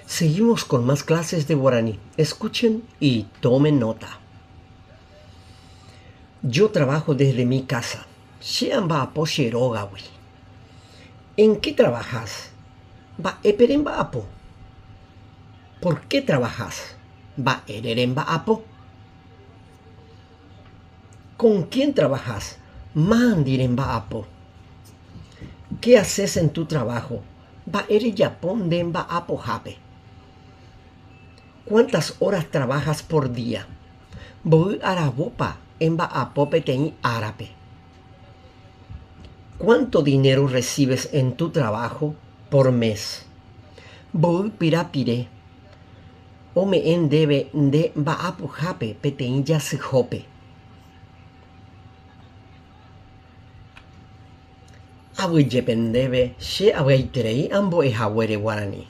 Seguimos con más clases de guaraní. Escuchen y tomen nota. Yo trabajo desde mi casa. Che amba'apo che rógagui. En qué trabajas? Mba'épe remba'apo? Por qué trabajas? Mba'ére remba'apo? Con quién trabajas? Mávandi remba'apo? Qué haces en tu trabajo? Mba'e rejapo nde mba'apohápe? Cuántas horas trabajas por día? Mboy aravópa emba'apo peteĩ árape? Cuánto dinero recibes en tu trabajo por mes? Mboy pirapire ome'ẽ ndéve nde mba'apohápe peteĩ jasyhópe? Aguyjepe ndéve che avyaiterei ambo'ehaguére guarani.